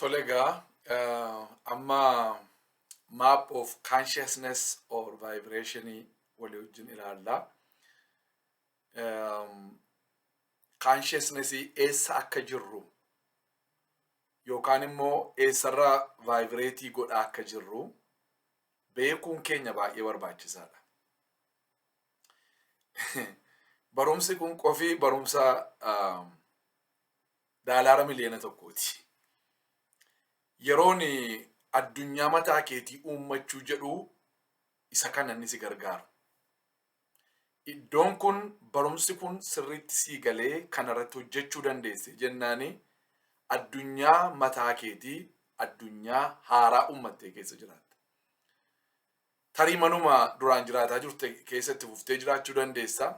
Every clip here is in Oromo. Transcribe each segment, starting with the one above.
Tole egaa, amma map of consciousness or vibration walii wajjin ilaalla. Consciousness eessa akka jirru yookaan immoo eessarra vibrate godhaa akka jirru beekuun keenya baay'ee barbaachisaadha. Barumsi kun qofii barumsa daalaara 1,000,000ti. Yeroon addunyaa mataa keetii uummachuu jedhu isa kana inni si gargaaru. Iddoon kun, barumsi kun sirriitti sii galee kanarratti hojjechuu dandeesse jennaani, addunyaa mataa keetii, addunyaa haaraa uummattee keessa jiraatta. Tarii manuma duraan jiraataa jirte keessatti fuftee jiraachuu dandeessa.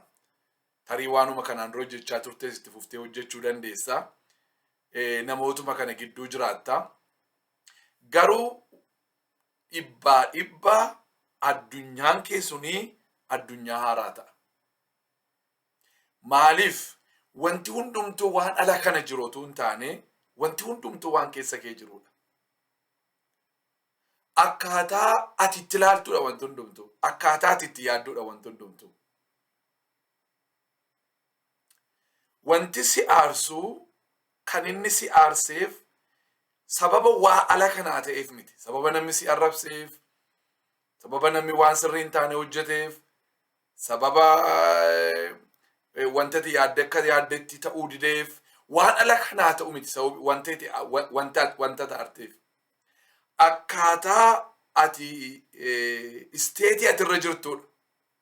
Tarii waanuma kanaan dura hojjechaa turtes itti fuftee hojjechuu dandeessa. Namootuma kana gidduu jiraatta. Garuu dhibbaa dhibba addunyaan kee sunii addunyaa haaraa ta'a. Maaliif? Wanti hundumtuu waan ala kana jiru otoo hin taane, wanti hundumtuu waan keessa kee jirudha. Akkaataa ati itti ilaaltudha wanti hundumtuu. Akkaataa ati itti yaaddudha wanti hundumtuu. Wanti si aarsu kan inni si aarseef sababa waa ala kanaa ta'eef miti. Sababa namni si arrabseef, sababa namni waan sirrii hin taane hojjeteef, sababa wanta ati yaadde akka yaaddetti ta'uu dideef, waan ala kanaa ta'u miti sababi wanta ati wanta wanta taarteef. Akkaataa ati state ati irra jirtudha.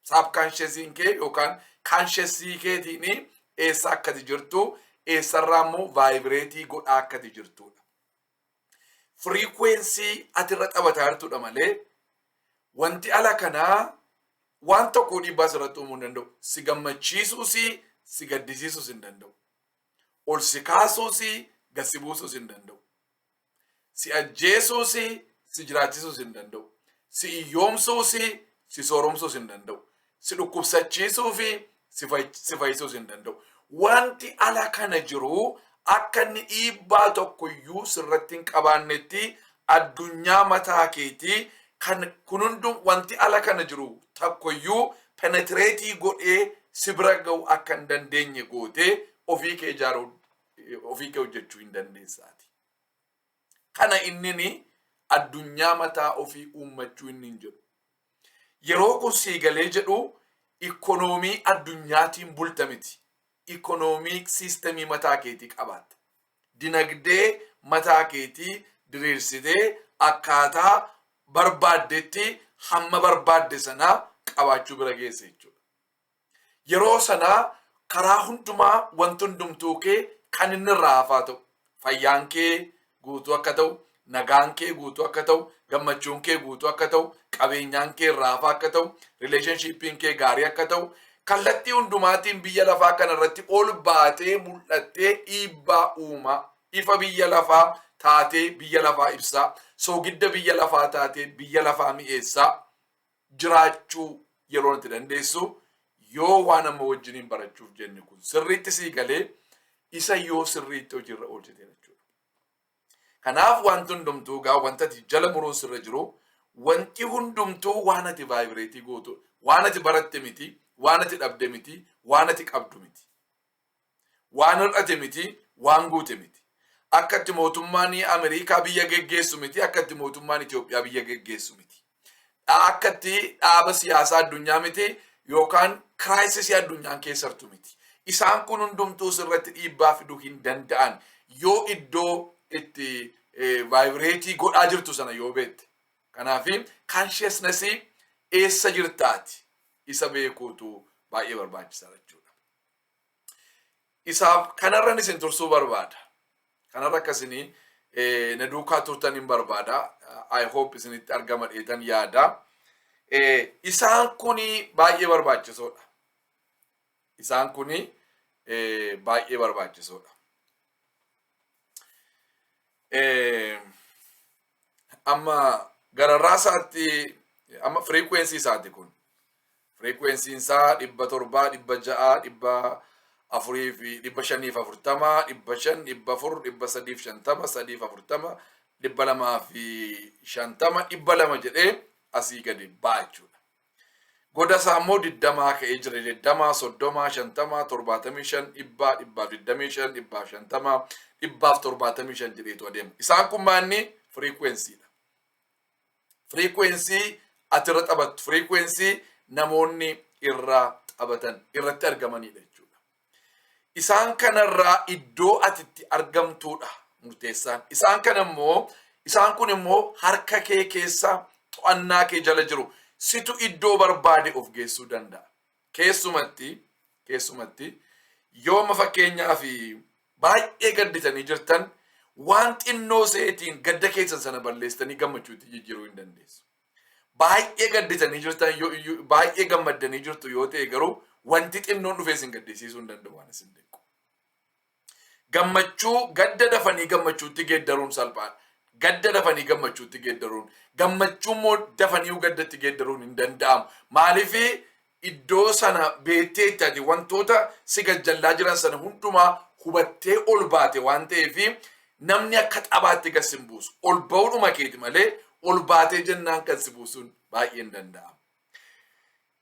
Subconsciousiin kee yookaan consciousii keetiin eessa akka ati jirtu, eessarraa immoo vibrate godhaa akka ati jirtudha. Frequency ati irra taphataa jirtudha malee wanti ala kanaa waan tokko dhiibbaa sirratti uumuu hin danda'u. Si gammachiisuus si gaddisiisuus hin danda'u. Ol si kaasuus gad si buusuus hin danda'u. Si ajjeesuus si jiraachisuus hin danda'u. Si hiyyoomsuus si sooromsuus hin danda'u. Si dhukkubsachiisuu fi si fayyisuus hin danda'u. Wanti ala kana jiru akka inni dhiibbaa tokkoyyuu sirratti hin qabaannetti addunyaa mataa keetii kan kun hunduu wanti ala kana jiru tokkoyyuu penetrate godhee si bira ga'u akka hin dandeenye gootee ofii kee ijaaruu, ofii kee hojjechuu hin dandeessaati. Kana innini addunyaa mataa ofii uummachuu inni hin jedhu. Yeroo kun sii galee jedhu ikonoomii addunyaatiin bulta miti. Economic system mataa keetii qabaatta. Dinagdee mataa keetii diriirsitee akkaataa barbaaddetti hamma barbaadde sanaa qabaachuu bira geesse jechuudha. Yeroo sanaa karaa hundumaa wanti hundumtuu kee kan inni irraa hafaa ta'u, fayyaan kee guutuu akka ta'u, nagaan kee guutuu akka ta'u, gammachuun kee guutuu akka ta'u, qabeenyaan kee irraa hafaa akka ta'u, relationshipiin kee gaarii akka ta'u, kallattii hundumaatiin biyya lafaa kana irratti ol baatee mul'attee dhiibbaa uumaa, ifa biyya lafaa taatee biyya lafaa ibsaa, soogidda biyya lafaa taatee biyya lafaa mi'eessaa jiraachuu yeroo itti dandeessu yoo waan amma wajjiniin barachuuf jenne kun sirriitti sii galee isa yoo sirriitti hojiirra oolchite jechuudha. Kanaaf wanti hundumtuu gaa wanta ati jala muruun sirra jiru, wanti hundumtuu waan ati vibrate gootu, waan ati baratte miti, waan ati dhabde miti, waan ati qabdu miti. Waan hir'ate miti, waan guute miti. Akka itti mootummaan Ameerikaa biyya geggeessu miti, akka itti mootummaan Itoophiyaa biyya geggeessu miti. Akka itti dhaaba siyaasaa addunyaa miti yookaan crisis addunyaan keessartu miti. Isaan kun hundumtuu sirratti dhiibbaa fiduu hin danda'an yoo iddoo itti vibrate godhaa jirtu sana yoo beekte. Kanaaf consciousness eessa jirtaati isa beekuutu baay'ee barbaachisaa jechuudha. Isaaf kanarran isin tursuu barbaada. Kanarra akkasinii na duukaa turtan hin barbaada. I hope isinitti argama dheetan yaada. Isaan kuni baay'ee barbaachisoodha. Isaan kuni baay'ee barbaachisoodha. Amma gararraa isaatti amma frequency isaati kun. Frequencyn isaa 700, 600, 400 fi 540, 500, 400, 350, 340, 250, 200 jedhee asii gadi ba'a jechuudha. Goda isaa immoo 20 ka'ee jira. 20, 30, 50, 75, 100, 125, 150, 175 jedheetu adeema. Isaan kun maanni? Frequencydha. Frequency ati irra taphattu, frequency namoonni irra taphatan irratti argamanidha jechuudha. Isaan kanarraa iddoo ati itti argamtuudha murteessaan. Isaan kana immoo, isaan kun immoo harka kee keessa, to'annaa kee jala jiru. Situ iddoo barbaade of geessuu danda'a. Keessumatti yooma fakkeenyaa fi baay'ee gadditanii jirtan, waan xinnoo seetiin gadda keessan sana balleessitanii gammachuutti jijjiiruu hin dandeessu. Baay'ee gadditanii jirtan, baay'ee gammaddanii jirtu yoo ta'e garuu, wanti xinnoon dhufee isin gaddisiisuu hin danda'u waan isin dinqu. Gammachuu gadda dafanii gammachuutti geeddaruun salphaadha. Gadda dafanii gammachuutti geeddaruun, gammachuu immoo dafanii gaddatti geeddaruun hin danda'amu. Maaliif? Iddoo sana beektee ati wantoota si gajjallaa jiran sana hundumaa hubattee ol baate waan ta'eef, namni akka xabaatti gad sin buusu. Ol ba'uudhuma keeti malee ol baatee jennaan kan si buusuun baay'ee hin danda'amu.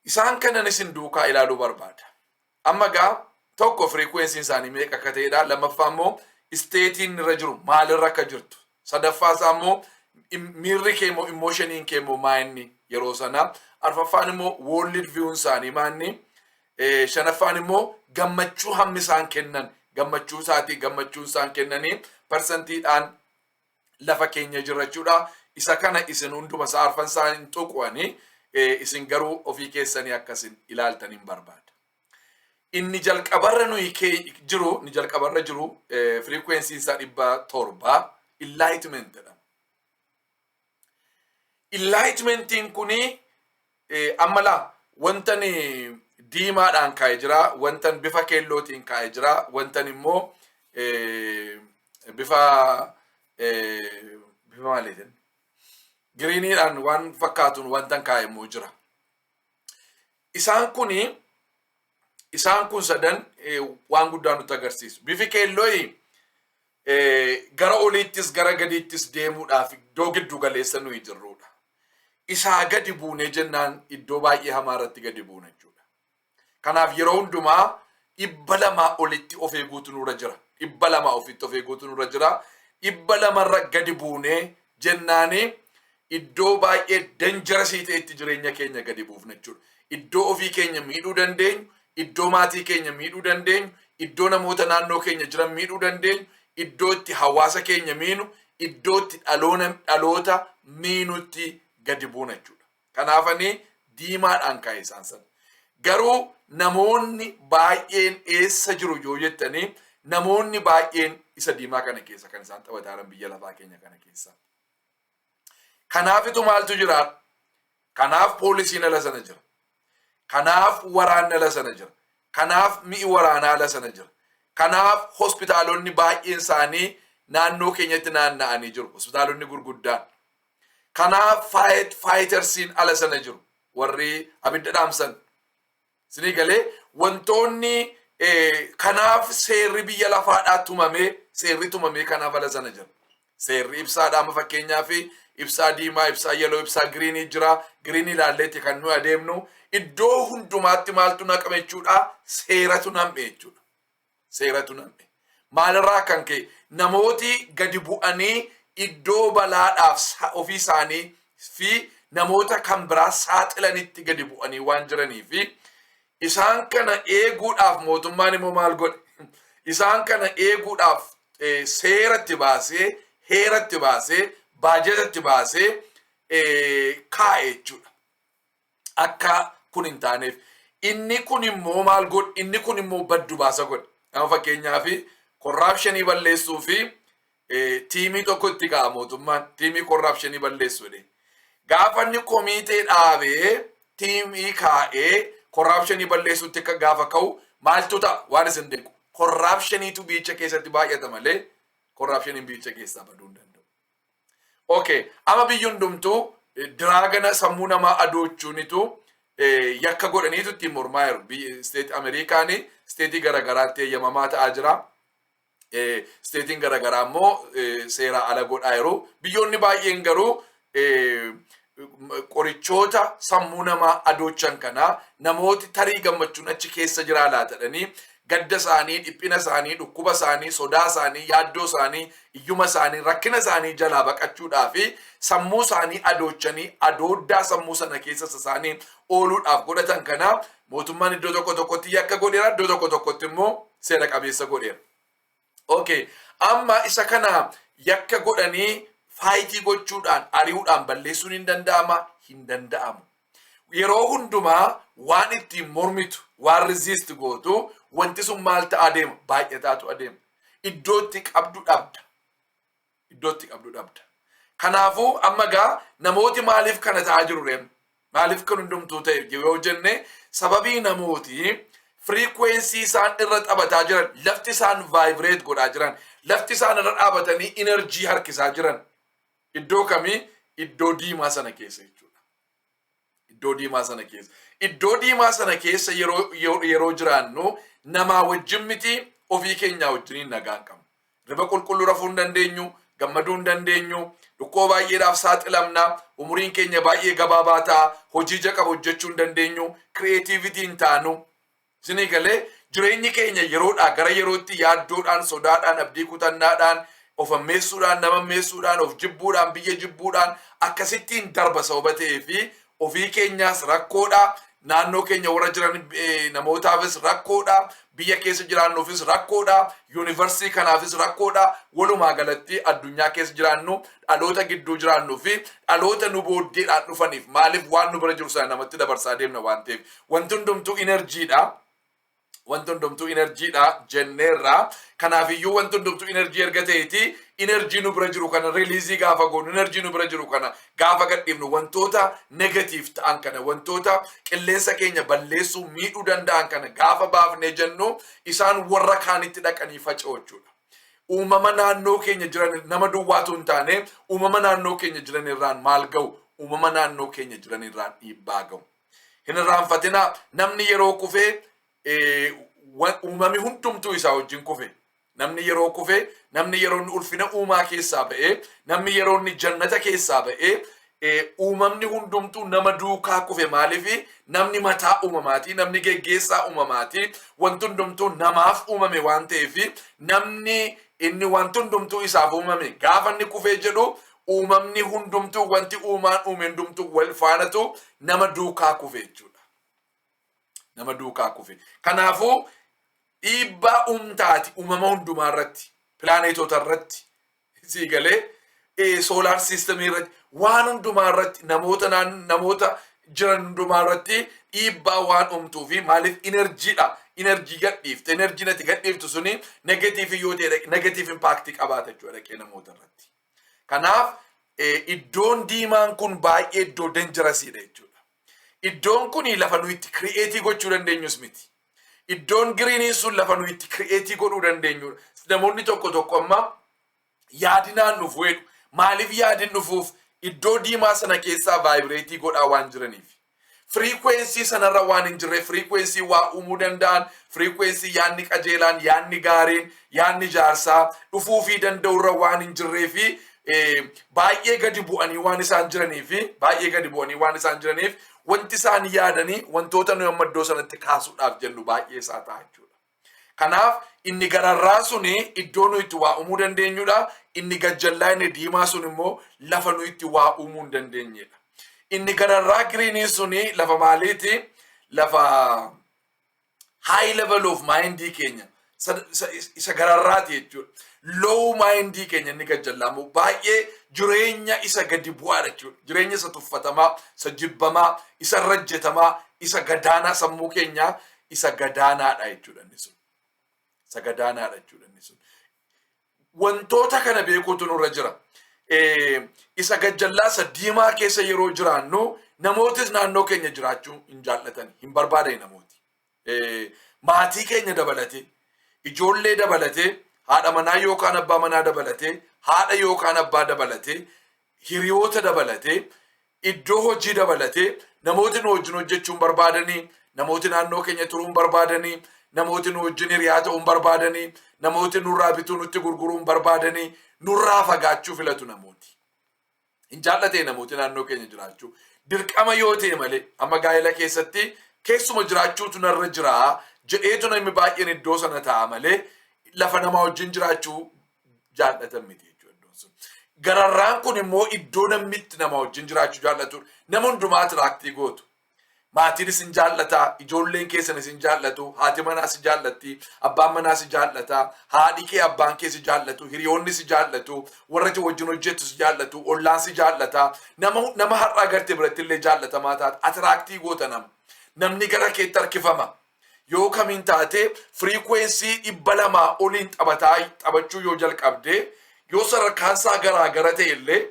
Isaan kanan isin duukaa ilaaluu barbaada. Amma gaa tokko frequencyn isaanii meeqa akka ta'edha. Lammaffaa immoo stateiin irra jiru maalirra akka jirtu. Sadaffaa isaa immoo miirri kee immoo, emotioniin kee immoo maanni yeroo sana. Arfaffaan immoo world viewn isaanii maanni. Shanaffaan immoo gammachuu hammi isaan kennan, gammachuu isaatii, gammachuu isaan kennanii percentiidhaan lafa keenya jirra jechuudha. Isa kana isin hunduma isaa arfan isaa hin tuqanii, isin garuu ofii keessanii akkasin ilaaltaniin barbaada. Inni jalqabarra nuyi jiru, inni jalqabarra jiru frequencyn isaa 700 enlightenment jedhama. Enlightenmentiin kuni amma laa wantan diimaadhaan kaa'ee jira, wantan bifa keellootiin kaa'ee jira, wantan immoo bifa maaliitiin, greeniidhaan waan fakkaatuun wantan kaa'e immoo jira. Isaan kun sadan waan guddaa nutti agarsiisu. Bifi keellooyi gara oliittis gara gadiittis deemuudhaaf iddoo giddu galeessa nuyi jirrudha. Isaa gadi buunee jennaan iddoo baay'ee hamaa irratti gadi buuna jechuudha. Kanaaf yeroo hundumaa 200 olitti of eeguutu nurra jira. 200 ofitti of eeguutu nurra jira. 200rra gadi buunee jennaani iddoo baay'ee dangerous ta'etti jireenya keenya gadi buufna jechuudha. Iddoo ofii keenya miidhuu dandeenyu, iddoo maatii keenya miidhuu dandeenyu, iddoo namoota naannoo keenya jiran miidhuu dandeenyu, iddoo itti hawaasa keenya miinu, iddoo itti dhaloota miinutti gadi buuna jechuudha. Kanaafanii diimaadhaan kaa'e isaan sana. Garuu namoonni baay'een eessa jiru yoo jettanii, namoonni baay'een isa diimaa kana keessa kan isaan taphataa jiran biyya lafaa keenya kana keessa. Kanaafitu maaltu jira? Kanaaf poolisiin ala sana jira. Kanaaf waraanni ala sana jira. Kanaaf mi'i waraanaa ala sana jira. Kanaaf hospitaalonni baay'een isaanii naannoo keenyatti naanna'anii jiru. Hospitaalonni gurguddaan. Kanaaf firefightersiin ala sana jiru. Warri abidda dhaamsan. Isinii galee? Wantoonni kanaaf seerri biyya lafaadhaa tumamee, seerri tumamee kanaaf ala sana jira. Seerri ibsaadhaa amma fakkeenyaa fi ibsaa diimaa, ibsaa yellow, ibsaa green jira. Green ilaalleetti kan nuyi adeemnu. Iddoo hundumaatti maaltu naqame jechuudha? Seeratu nam'e jechuudha. Seeratu nam'e. Maalirraa kan ka'e? Namooti gadi bu'anii iddoo balaadhaaf ofii isaanii fi namoota kan biraa saaxilanitti gadi bu'anii waan jiranii fi isaan kana eeguudhaaf mootummaan immoo maal godhe? Isaan kana eeguudhaaf seeratti baasee, heeratti baasee, baajetatti baasee kaa'e jechuudha. Akka kun hin taaneef. Inni kun immoo maal godhe? Inni kun immoo baddu baasa godhe. Nama fakkeenyaaf corruption balleessuu fi team tokko itti ka'a mootummaan, team corruption balleessu jedhe. Gaafa inni komiitee dhaabee team kaa'ee corruption balleessuutti gaafa ka'u maaltu ta'a waan isin dinqu? Corruptioniitu biyyicha keessatti baay'ata malee corruptioniin biyyicha keessaa baduu hin danda'u. Okay, amma biyyi hundumtuu drugana sammuu namaa adoochuunitu yakka godhaniitu ittiin mormaa jiru. Biyyi state Ameerikaanii state garaagaraatti eeyyamamaa ta'aa jira. Stateiin garaagaraa immoo seera ala godhaa jiru. Biyyoonni baay'een garuu qorichoota sammuu namaa adoochan kana namooti tarii gammachuun achi keessa jiraa laatadhanii gadda isaanii, dhiphina isaanii, dhukkuba isaanii, sodaa isaanii, yaaddoo isaanii, iyyuma isaanii, rakkina isaanii jalaa baqachuudhaa fi sammuu isaanii adoochanii adooddaa sammuu sana keessa isaanii ooluudhaaf godhatan kana mootummaan iddoo tokko tokkotti yakka godheera, iddoo tokko tokkotti immoo seera qabeessa godheera. Okay, amma isa kana yakka godhanii fight gochuudhaan, ari'uudhaan balleessuun hin danda'ama? Hin danda'amu. Yeroo hundumaa waan ittiin mormitu, waan resist gootu, wanti sun maal ta'aa deema? Baay'ataatu adeema. Iddoo itti qabdu dhabda. Iddoo itti qabdu dhabda. Kanaafuu amma gaa namooti maaliif kana ta'aa jiru reem? Maaliif kan hundumtuu ta'e yoo jenne, sababii namooti frequency isaan irra taphataa jiran, lafti isaan vibrate godhaa jiran, lafti isaan irra dhaabatanii energy harkisaa jiran iddoo kamii? Iddoo diimaa sana keessa jechuudha. Iddoo diimaa sana keessa. Iddoo diimaa sana keessa yeroo jiraannu namaa wajjin miti, ofii keenyaa wajjiniin nagaa hin qabnu. Riba qulqulluu rafuu hin dandeenyu, gammaduu hin dandeenyu, dhukkuba baay'eedhaaf saaxilamna, umuriin keenya baay'ee gabaabaa ta'a, hojii ija qabu hojjechuu hin dandeenyu, creativity hin taanu. Isinii galee? Jireenyi keenya yeroodhaa gara yerootti yaaddoodhaan, sodaadhaan, abdii kutannaadhaan, of ammeessuudhaan, nama ammeessuudhaan, of jibbuudhaan, biyya jibbuudhaan akkasittiin darba sababa ta'ee fi ofii keenyaas rakkoodha. Naannoo keenya warra jiran namootaafis rakkoodha. Biyya keessa jiraannuufis rakkoodha. Universe kanaafis rakkoodha. Walumaa galatti addunyaa keessa jiraannu, dhaloota gidduu jiraannuu fi dhaloota nu booddeedhaan dhufaniif. Maaliif? Waan nu bira jiru sana namatti dabarsaa deemna waan ta'eef. Wanti hundumtuu energydha. Wanti hundumtuu energydha jenneerra. Kanaafiyyuu wanti hundumtuu energy erga ta'eeti, energy nu bira jiru kana release gaafa goonu, energy nu bira jiru kana gaafa gadhiifnu, wantoota negative ta'an kana, wantoota qilleensa keenya balleessuu, miidhuu danda'an kana gaafa baafnee jennu, isaan warra kaanitti dhaqanii faca'u jechuudha. Uumama naannoo keenya jiran, nama duwwaatu hin taane, uumama naannoo keenya jiran irraan maal ga'u? Uumama naannoo keenya jiran irraan dhiibbaa ga'u. Hin irraanfatinaa, namni yeroo kufee uumami hundumtuu isaa wajjin kufe. Namni yeroo kufe, namni yeroo inni ulfina uumaa keessaa ba'ee, namni yeroo inni jannata keessaa ba'ee, uumamni hundumtuu nama duukaa kufe. Maaliif? Namni mataa uumamaati, namni geggeessaa uumamaati, wanti hundumtuu namaaf uumame waan ta'eef, namni inni wanti hundumtuu isaaf uumame gaafa inni kufee jedhu, uumamni hundumtuu, wanti uumaan uume hundumtuu wal faanatu nama duukaa kufe jechuudha. Nama duukaa kufe. Kanaafuu dhiibbaa uumtaati uumama hundumaa irratti, pilaanetoota irratti, sii galee, solar system irratti, waan hundumaa irratti, namoota jiran hundumaa irratti dhiibbaa waan uumtuu fi maaliif? Energydha. Energy gadhiifte, energyn ati gadhiiftu suni negative yoo ta'e, negative impact qabaata jechuudha dhaqee namoota irratti. Kanaaf iddoon diimaan kun baay'ee iddoo dangerousiidha jechuudha. Iddoon kun lafa nuyi itti create gochuu dandeenyus miti. Iddoon greeniin sun lafa nuyi itti create godhuu dandeenyudha. Namoonni tokko tokko amma yaadinaan dhufu jedhu. Maaliif yaadin dhufuuf? Iddoo diimaa sana keessaa vibrate godhaa waan jiraniif. Frequency sanarra waan hin jirre, frequency waa uumuu danda'an, frequency yaadni qajeelaan, yaadni gaariin, yaadni jaarsaa dhufuufii danda'urra waan hin jirree fi baay'ee gadi bu'anii waan isaan jiranii fi baay'ee gadi bu'anii waan isaan jiraniif, wanti isaan yaadanii wantoota nuyi amma iddoo sanatti kaasuudhaaf jennu baay'ee isaa ta'a jechuudha. Kanaaf inni gararraa suni iddoo nuyi itti waa uumuu dandeenyudha. Inni gajjallaa, inni diimaa sun immoo lafa nuyi itti waa uumuu hin dandeenyedha. Inni gararraa greeniin suni lafa maaliiti? Lafa high level of mindii keenya isa gararraati jechuudha. Low mindii keenya inni gajjallaa immoo baay'ee jireenya isa gadi bu'aadha jechuudha. Jireenya isa tuffatamaa, isa jibbamaa, isa rajjetamaa, isa gadaanaa, sammuu keenyaa isa gadaanaadha jechuudha inni sun. Isa gadaanaadha jechuudha inni sun. Wantoota kana beekuutu nurra jira. Isa gajjallaa, isa diimaa keessa yeroo jiraannu, namootis naannoo keenya jiraachuu hin jaallatan, hin barbaadan namooti. Maatii keenya dabalatee, ijoollee dabalatee, haadha manaa yookaan abbaa manaa dabalatee, haadha yookaan abbaa dabalatee, hiriyoota dabalatee, iddoo hojii dabalatee, namooti nu wajjin hojjechuu hin barbaadanii, namooti naannoo keenya turuu hin barbaadanii, Namooti nu wajjin hiriyaa ta'uu hin barbaadanii, namooti nurraa bituu, nutti gurguruu hin barbaadanii, nurraa fagaachuu filatu namooti. Hin jaallatee namooti naannoo keenya jiraachuu. Dirqama yoo ta'e malee, amma gaa'ela keessatti keessuma jiraachuutu narra jiraa jedheetu namni baay'een iddoo sana taa'a malee, lafa namaa wajjin jiraachuu jaallatan miti jechuudha iddoon sun. Gararraan kun immoo iddoo namni itti nama wajjin jiraachuu jaallatudha. Nama hundumaa attract gootu. Maatiin isin jaallata, ijoolleen keessan isin jaallatu, haati manaa si jaallatti, abbaan manaa si jaallata, haadhi kee, abbaan kee si jaallatu, hiriyoonni si jaallatu, warra ati wajjin hojjettu si jaallatu, ollaan si jaallata, nama har'a agarte biratti illee jaallatamaa taata, attract goota nama. Namni gara keetti harkifama. Yoo kamiin taate, frequency 200 oliin taphachuu yoo jalqabde, yoo sadarkaan isaa garaa gara ta'e illee,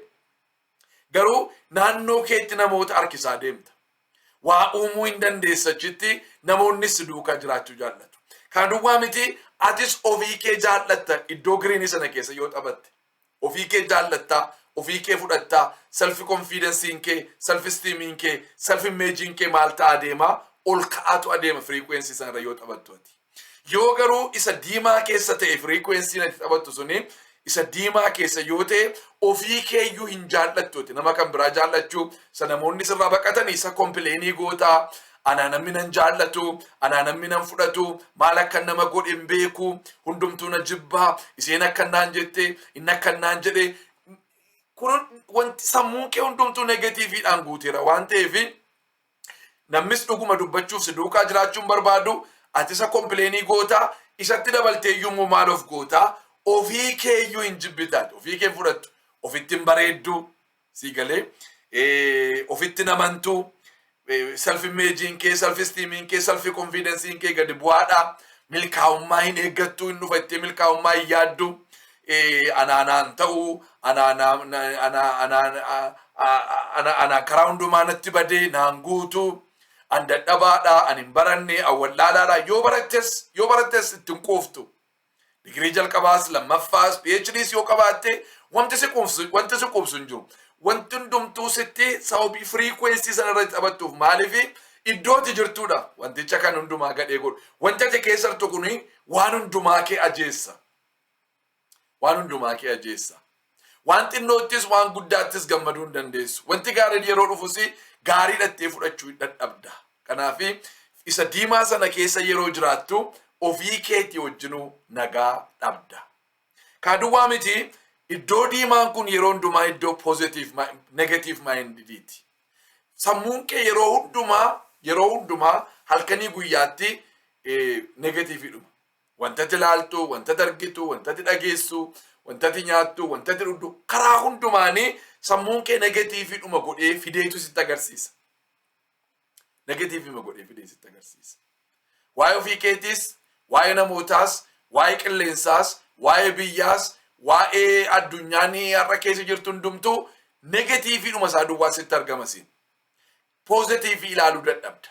garuu naannoo keetti namoota harkisaa deemta. Waa uumuu hin dandeessa, achitti namoonni si duukaa jiraachuu jaallatu. Kana duwwaa miti, atis ofii kee jaallatta. Iddoo green sana keessa yoo taphatte. Ofii kee jaallatta, ofii kee fudhatta, self confidenceiin kee, self esteemiin kee, self imageiin kee maal ta'a adeema? Ol ka'aatu adeema frequency sanarra yoo taphattu ati. Yoo garuu isa diimaa keessa ta'e, frequencyn ati taphattu suni isa diimaa keessa yoo ta'e, ofii keeyyuu hin jaallattu ati. Nama kan biraa jaallachuu isa namoonni sirraa baqatanii isa complain gootaa. Anaa namni nan jaallatu, anaa namni nan fudhatu, maal akka nama godhe hin beeku, hundumtuu na jibbaa, isheen akka naan jette, inni akka naan jedhe. Kun wanti sammuun kee hundumtuu negativeiidhaan guuteera waan ta'eef, namnis dhuguma dubbachuuf si duukaa jiraachuun barbaadu. Ati isa complain gootaa, isatti dabaltee iyyuu maal of gootaa? Ofii keeyyuu hin jibbitaati, ofii kee fudhattu, ofitti hin bareeddu, sii galee, ofitti namantuu, self imageiin kee, self esteemiin kee, self confidenceiin kee gadi bu'aadha. Milkaa'ummaa hin eeggattu, hin dhufa ittee milkaa'ummaa hin yaaddu. Anaanaan ta'uu, anaan karaa hundumaa natti badee, naan guutuu, an dadhabaadha, an hin baranne, an wallaalaadha. Yoo barattes ittiin quuftu. Digirii jalqabaas, lammaffaas, PhDs yoo qabaatte, wanti si quubsu hin jiru. Wanti hundumtuu sitti sababii frequency sana irratti taphattuuf. Maaliif? Iddooti jirtudha. Wanticha kan hundumaa gadhee godhu. Wanti ati keessa jirtu kun waan hundumaa kee ajeessa. Waan hundumaa kee ajeessa. Waan xinnoottis waan guddaattis gammaduu hin dandeessu. Wanti gaariin yeroo dhufus gaarii dhattee fudhachuu dadhabda. Kanaaf isa diimaa sana keessa yeroo jiraattu ofii keetii wajjinuu nagaa dhabda. Kaa duwwaa miti, iddoo diimaan kun yeroo hundumaa iddoo positive negative mindediiti. Sammuun kee yeroo hundumaa halkanii guyyaatti negativeidhuma. Wanta ati ilaaltu, wanta ati argitu, wanta ati dhageessu, wanta ati nyaattu, wanta ati dhugdu, karaa hundumaanii sammuun kee negativeidhuma godhee fideetu sitti agarsiisa. Negativeidhuma godhee fidee sitti agarsiisa. Waa'ee ofii keetiis, waa'ee namootaas, waa'ee qilleensaas, waa'ee biyyaas, waa'ee addunyaan har'a keessa jirtu hundumtuu negativeidhuma isaa duwwaa sitti argama siin. Positive ilaaluu dadhabda.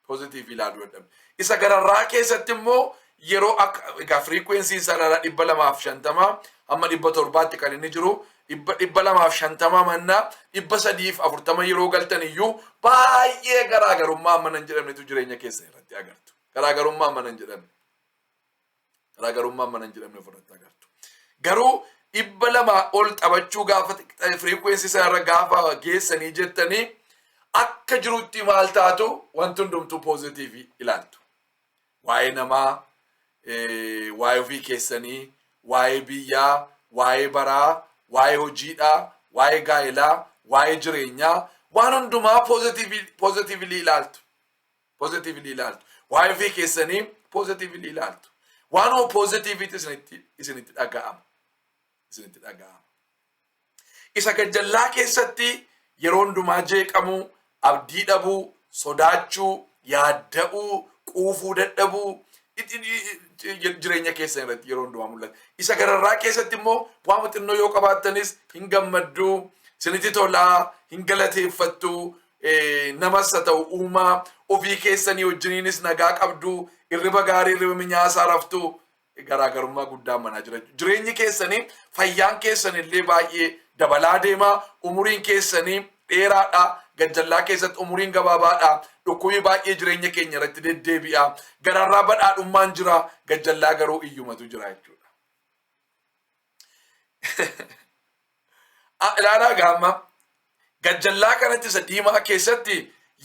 Positive ilaaluu dadhabda. Isa gararraa keessatti immoo yeroo akka egaa frequencyn isaa ilaalaa, 250 hamma 700tti kan inni jiru. 250 mannaa 340 yeroo galtan iyyuu baay'ee garaagarummaa amma nan jedhamnetu jireenya keessa irratti agartu. Garaagarummaa amma nan jedhamne. Garaagarummaa amma nan jedhamne ofirratti agartu. Garuu 200 ol taphachuu gaafa, frequency sanarra gaafa geessanii jettanii, akka jirutti maal taatu? Wanti hundumtuu positive ilaaltu. Waa'ee namaa, waa'ee ofii keessanii, waa'ee biyyaa, waa'ee baraa, waa'ee hojiidhaa, waa'ee gaa'elaa, waa'ee jireenyaa, waan hundumaa positively ilaaltu. Positively ilaaltu. Waa'ee ofii keessanii positively ilaaltu. Waanuma positiveiitti isinitti dhaga'ama. Isinitti dhaga'ama. Isa gajjallaa keessatti yeroo hundumaa jeeqamuu, abdii dhabuu, sodaachuu, yaadda'uu, quufuu dadhabuu jireenya keessan irratti yeroo hundumaa mul'ata. Isa gararraa keessatti immoo waan xinnoo yoo qabaattanis hin gammadduu, isinitti tolaa, hin galateeffattuu, namas haa ta'u uumaa, ofii keessanii wajjiniinis nagaa qabduu, irriba gaarii, irriba minyaasaa raftuu, garaagarummaa guddaa manaa jira. Jireenyi keessanii, fayyaan keessan illee baay'ee dabalaa deema. Umuriin keessanii dheeraadha. Gajjallaa keessatti umuriin gabaabaadha. Dhukkubi baay'ee jireenya keenya irratti deddeebi'a. Gararraa badhaadhummaan jira. Gajjallaa garuu iyyumatu jira jechuudha. Ilaalaa gaama. Gajjallaa kanatti isa diimaa keessatti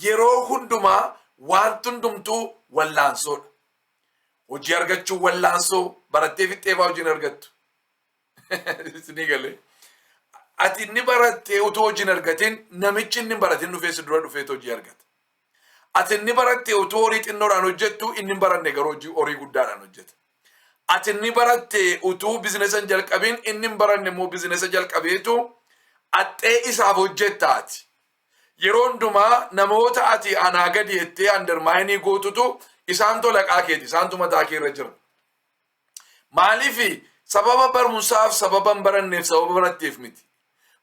yeroo hundumaa wanti hundumtuu wallaansoodha. Hojii argachuun wallaansoo, barattee fixxeefaa hojii hin argattu. Isinii galee. Ati inni barattee utuu hojii hin argatin, namichi inni hin baratin dhufee si dura dhufeetu hojii argata. Ati inni barattee utuu horii xinnoodhaan hojjettu, inni hin baranne garuu hojii horii guddaadhaan hojjeta. Ati inni barattee utuu bizinesa hin jalqabin, inni hin baranne immoo bizinesa jalqabeetu axxee isaaf hojjetta ati. Yeroo hundumaa namoota ati anaa gadi jettee undermine gootutu isaantu alaqaa keeti, isaantu mataa kee irra jira. Maaliif? Sababa barumsaaf, sababa hin baranneef, sababa baratteef miti.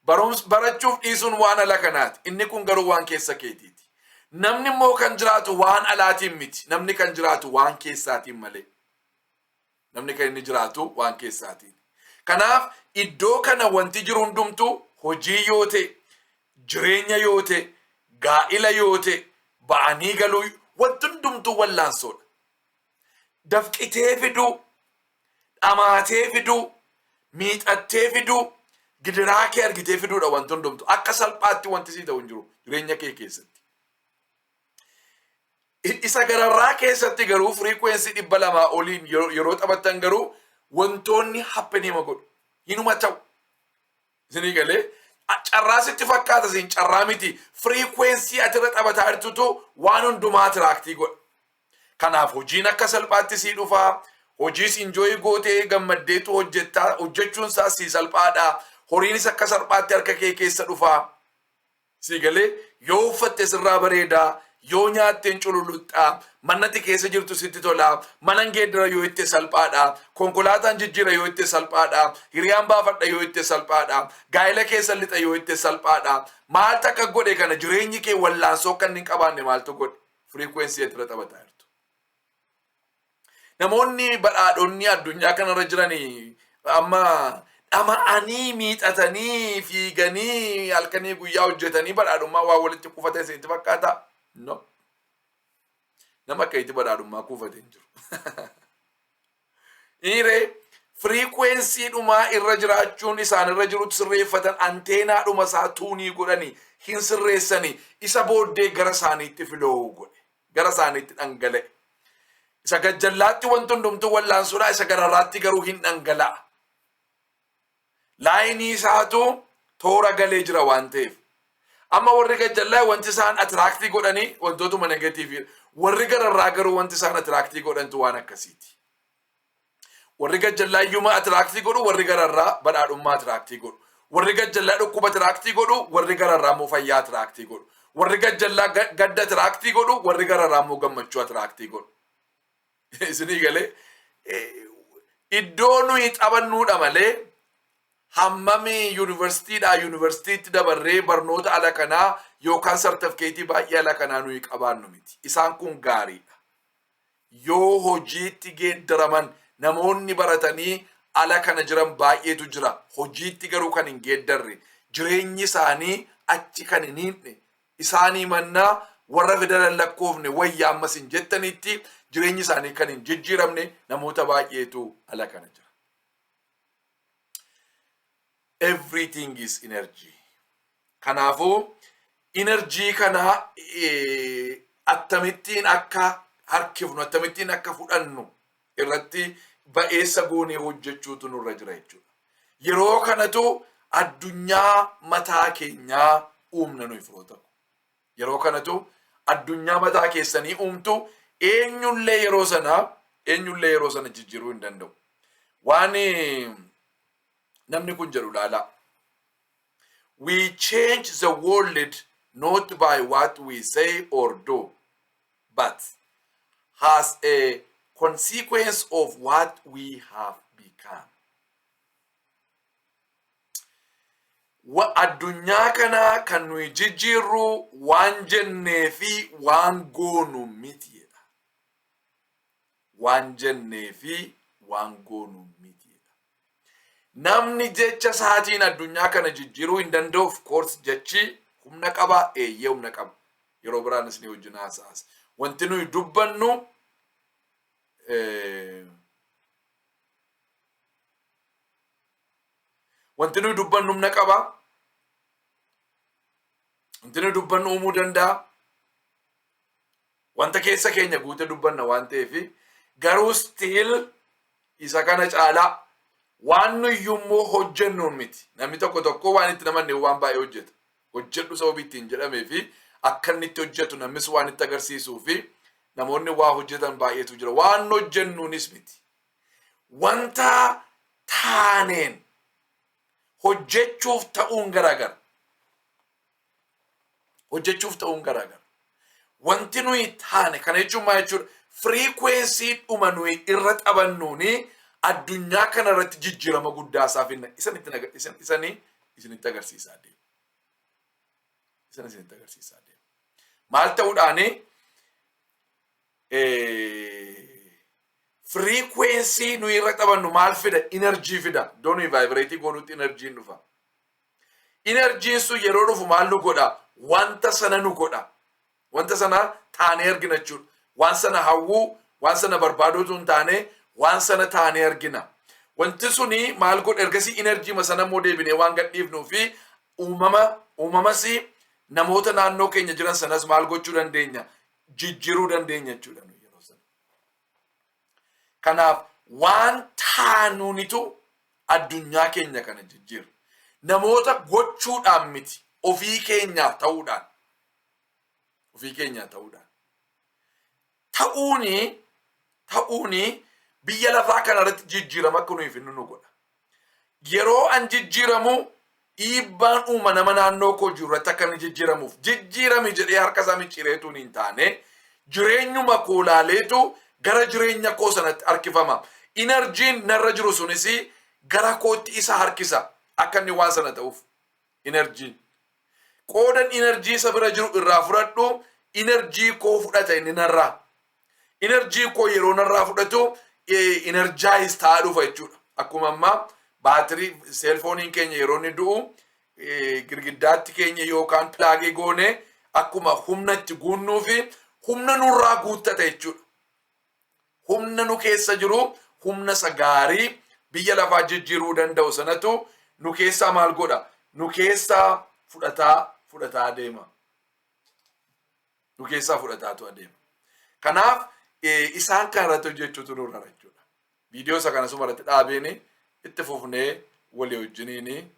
Barums barachuuf dhiisuun waan ala kanaati. Inni kun garuu waan keessa keetiiti. Namni immoo kan jiraatu waan alaatiin miti. Namni kan jiraatu waan keessaatiin malee. Namni kan inni jiraatu waan keessaatiin. Kanaaf iddoo kana wanti jiru hundumtuu, hojii yoo ta'e, jireenya yoo ta'e, gaa'ila yoo ta'e, ba'anii galuu, wanti hundumtuu wallaansoodha. Dafqitee fiduu, dhamaatee fiduu, miixattee fiduu, gidiraa kee argitee fiduudha wanti hundumtu. Akka salphaatti wanti sii ta'u hin jiru jireenya kee keessatti. Isa gararraa keessatti garuu frequency 200 oliin yeroo taphattan garuu wantoonni happen godhu. Hinuma ta'u. Isinii galee, carraa sitti fakkaata, siin carraa miti. Frequency ati irra taphataa jirtutu waan hundumaa attract godha. Kanaaf hojiin akka salphaatti sii dhufaa. Hojiis enjoy gootee gammaddeetu hojjettaa, hojjechuun isaa sii salphaadha. Horiinis akka salphaatti harka kee keessa dhufaa. Sii galee, yoo uffatte sirraa bareedaa, yoo nyaatteen cululuxxaa, mannati keessa jirtu sitti tolaa, manan geeddara yoo itte salphaadha, konkolaataan jijjiira yoo itte salphaadha, hiriyaan baafadha yoo itte salphaadha, gaa'ela keessa lixa yoo itte salphaadha. Maaltu akka godhe kana? Jireenyi kee wallaansoo akka inni hin qabaanne maaltu godhe? Frequency ati irra taphataa jirtu. Namoonni badhaadhonni addunyaa kanarra jiranii amma dhama'anii, miixatanii, fiiganii, halkanii guyyaa hojjetanii badhaadhummaa waa walitti kuufatan isinitti fakkaata? No. Nama akka itti badhaadhummaa kuufate hin jiru. Dhiiree frequency dhumaa irra jiraachuun isaan irra jirutti sirreeffatan, anteenaadhuma isaa tune godhanii hin sirreessanii, isa booddee gara isaaniitti flow godhe, gara isaaniitti dhangala'e. Isa gajjallaatti wanti hundumtuu wallaansuudha, isa gararraatti garuu hin dhangala'a. Line isaatu toora galee jira waan ta'eef. Amma warri gajjallaa wanti isaan attract godhanii wantootuma negative. Warri gararraa garuu wanti isaan attract godhantu waan akkasiiti. Warri gajjallaa hiyyummaa attract godhu, warri gararraa badhaadhummaa attract godhu. Warri gajjallaa dhukkuba attract godhu, warri gararraa immoo fayyaa attract godhu. Warri gajjallaa gadda attract godhu, warri gararraa immoo gammachuu attract godhu. Isinii galee, iddoo nuyi taphannuudha malee hammami yuunivarsiitiidhaa yuunivarsiitiitti dabarree barnoota ala kanaa yookaan sartifikeetii baay'ee ala kanaa nuyi qabaannu miti. Isaan kun gaariidha. Yoo hojiitti geeddaraman, namoonni baratanii ala kana jiran baay'eetu jira. Hojiitti garuu kan hin geeddarre, jireenyi isaanii achi kan hin hiikne, isaanii mannaa warra fidalan lakkoofne wayya ammas hin jettanitti jireenyi isaanii kan hin jijjiiramne namoota baay'eetu ala kana jira. Everything is energy. Kanaafuu energy kana akkamittiin akka harkifnu, akkamittiin akka fudhannu irratti ba'eessa goonee hojjechuutu nurra jira jechuudha. Yeroo kanatu addunyaa mataa keenyaa uumna nuyi, firoota. Yeroo kanatu addunyaa mataa keessanii uumtu. Eenyullee yeroo sana jijjiiruu hin danda'u. Waan namni kun jedhu ilaalaa. "We change the world not by what we say or do, but as a consequence of what we have become." Addunyaa kana kan nuyi jijjiirru waan jennee fi waan goonu miti jedha. Waan jennee fi waan goonu miti jedha. Namni jecha isaatiin addunyaa kana jijjiiruu hin danda'u. Of course, jechi humna qaba. Humna qabaa? Eeyyee, humna qaba. Yeroo biraan isinii wajjin haasa'as. Wanti nuyi dubbannu wanti nuyi dubbannu humna qaba. Wanti nuyi dubbannu uumuu danda'a. Wanta keessa keenya guute dubbanna waan ta'eef, garuu still isa kana caalaa waan nuyi immoo hojjennuun miti. Namni tokko tokko waan itti namanne waan baay'ee hojjeta. Hojjedhu sababii ittiin jedhamee fi akka inni itti hojjetu namnis waan itti agarsiisuu fi namoonni waa hojjetan baay'eetu jira. Waan hojjennuunis miti. Wanta taaneen, hojjechuuf ta'uun garaagara. Hojjechuuf ta'uun garaagara. Wanti nuyi taane kana jechuun maal jechuudha? Frequency dhuma nuyi irra taphannuuni addunyaa kana irratti jijjiirama guddaa isaa finna. Isan itti isan isanii isinitti agarsiisaa deema. Isan isinitti agarsiisaa deema. Maal ta'uudhaani? Frequency nuyi irra taphannu maal fida? Energy fida. Iddoo nuyi vibrate goonutti energy'n dhufa. Energy'n sun yeroo dhufu maal nu godha? Wanta sana nu godha. Wanta sana taanee argina jechuudha. Waan sana hawwuu, waan sana barbaaduutu hin taane, waan sana taanee argina. Wanti suni maal godha? Ergasii energy sana immoo deebinee waan gadhiifnuu fi uumama uumamas, namoota naannoo keenya jiran sanas maal gochuu dandeenya? Jijjiiruu dandeenya jechuudha nuyi yeroo sana. Kanaaf waan taanuunitu addunyaa keenya kana jijjiira. Namoota gochuudhaan miti, ofii keenyaa ta'uudhaan. Ofii keenyaa ta'uudhaan. Ta'uuni biyya lafaa kana irratti jijjiirama akka nuyi finnu nu godha. Yeroo an jijjiiramu, dhiibbaan uuma nama naannoo koo jiru irratti akka inni jijjiiramuuf, jijjiirami jedhee harka isaa micciireetuun hin taane, jireenyuma koo laaleetu gara jireenya koo sanatti harkifama. Energy'n narra jiru sunis gara kootti isa harkisa akka inni waan sana ta'uuf. Energy'n. Qoodan energy isa bira jiru irraa fudhadhu, energy koo fudhata inni narraa. Energy koo yeroo narraa fudhatu energize ta'aa dhufa jechuudha. Akkuma ammaa baatirii cellphoneiin keenya yeroo inni du'u girgiddaatti keenya yookaan plug goone akkuma humna itti guunnuu fi humna nurraa guuttata jechuudha. Humna nu keessa jiru, humna isa gaarii biyya lafaa jijjiiruu danda'u sanatu nu keessaa maal godha? Nu keessaa fudhataa fudhataa deema. Nu keessaa fudhataatu adeema. Kanaaf isaan kana irratti hojjechuutu nurra jechuudha. Viidiyoo isa kana suma irratti dhaabeeni itti fufnee walii wajjiniin.